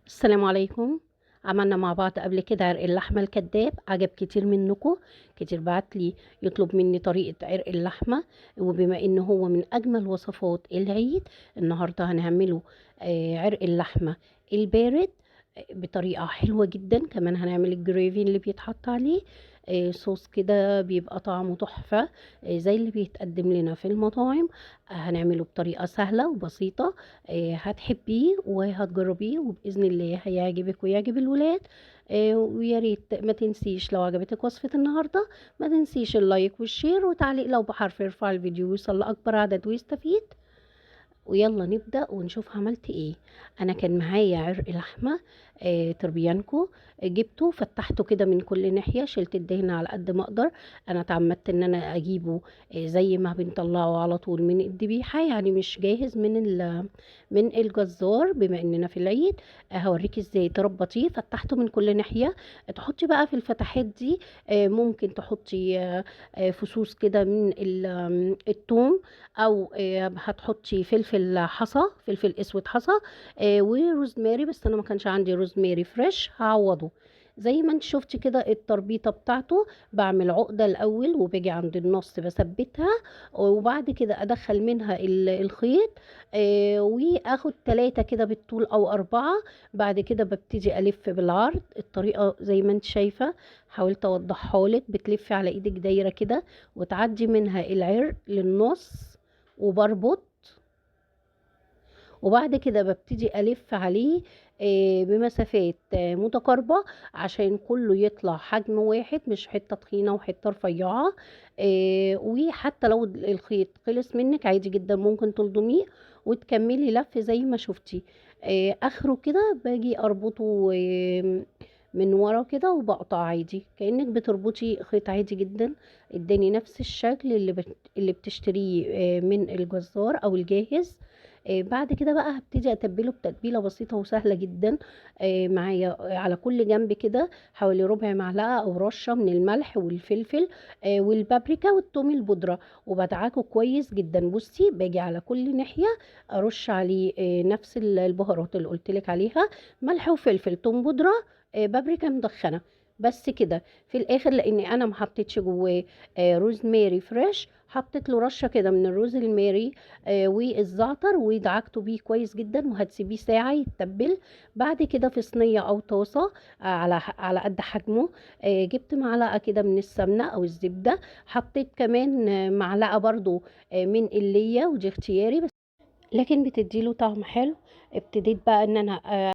السلام عليكم. عملنا مع بعض قبل كده عرق اللحمة الكداب، عجب كتير منكم، كتير بعت لي يطلب مني طريقة عرق اللحمة، وبما ان هو من اجمل وصفات العيد النهاردة هنعمله عرق اللحمة البارد بطريقة حلوة جدا. كمان هنعمل ال gravy اللي بيتحط عليه صوص كده بيبقى طعمه تحفة، زي اللي بيتقدم لنا في المطاعم. هنعمله بطريقة سهلة وبسيطة، هتحبيه وهتجربيه وبإذن الله هيعجبك ويعجب الولاد. ويا ريت ما تنسيش لو عجبتك وصفة النهاردة ما تنسيش ال like وال share وتعليق لو بحرف يرفع الفيديو ويوصل لأكبر عدد ويستفيد. ويلا نبدأ ونشوف عملت ايه. انا كان معايا عرق لحمة تربيانكو، جبته فتحته كده من كل ناحية، شلت الدهن على قد ما اقدر. انا اتعمدت ان انا اجيبه زي ما بنطلعه على طول من الذبيحة، يعني مش جاهز من الجزار. بما اننا في العيد هوريكي ازاي تربطيه. فتحته من كل ناحية، تحطي بقى في الفتحات دي ممكن تحطي فصوص كده من الثوم، او هتحطي فلفل حصى، فلفل اسود حصى، وروزماري، بس انا ما كانش عندي روزماري fresh هعوضه. زي ما انت شفتي كده التربيطه بتاعته، بعمل عقده الاول وباجي عند النص بثبتها، وبعد كده ادخل منها الخيط، واخد 3 كده بالطول او 4. بعد كده ببتدي الف بالعرض. الطريقه زي ما انت شايفه حاولت اوضحها لك، بتلفي على ايدك دايره كده وتعدي منها العرق للنص وبربط، وبعد كده ببتدي الف عليه بمسافات متقاربة عشان كله يطلع حجم واحد، مش حتة تخينة وحتة رفيعة. وحتى لو الخيط خلص منك عادي جدا ممكن تلضميه وتكملي لف زي ما شفتي. اخره كده باجي اربطه من ورا كده وبقطع عادي كأنك بتربطي خيط عادي جدا. اداني نفس الشكل اللي بتشتريه من الجزار او الجاهز. بعد كده بقى هبتدي اتبله بتتبيله بسيطه وسهله جدا. معايا على كل جنب كده حوالي ربع معلقه او رشه من الملح والفلفل، والبابريكا والثوم البودره، وبدعكه كويس جدا. بصي باجي على كل ناحيه ارش عليه نفس البهارات اللي قلت لك عليها، ملح وفلفل، ثوم بودره، بابريكا مدخنه، بس كده. في الاخر لاني انا ما حطيتش جواه روزماري fresh، حطيت له رشه كده من الروز الماري، والزعتر، ودعكته بيه كويس جدا، وهتسيبيه ساعه يتبل. بعد كده في صينيه او طاسه، على قد حجمه، جبت معلقه كده من السمنه او الزبده، حطيت كمان معلقه برضو من الليه، ودي اختياري بس لكن بتديله طعم حلو. ابتديت بقى ان انا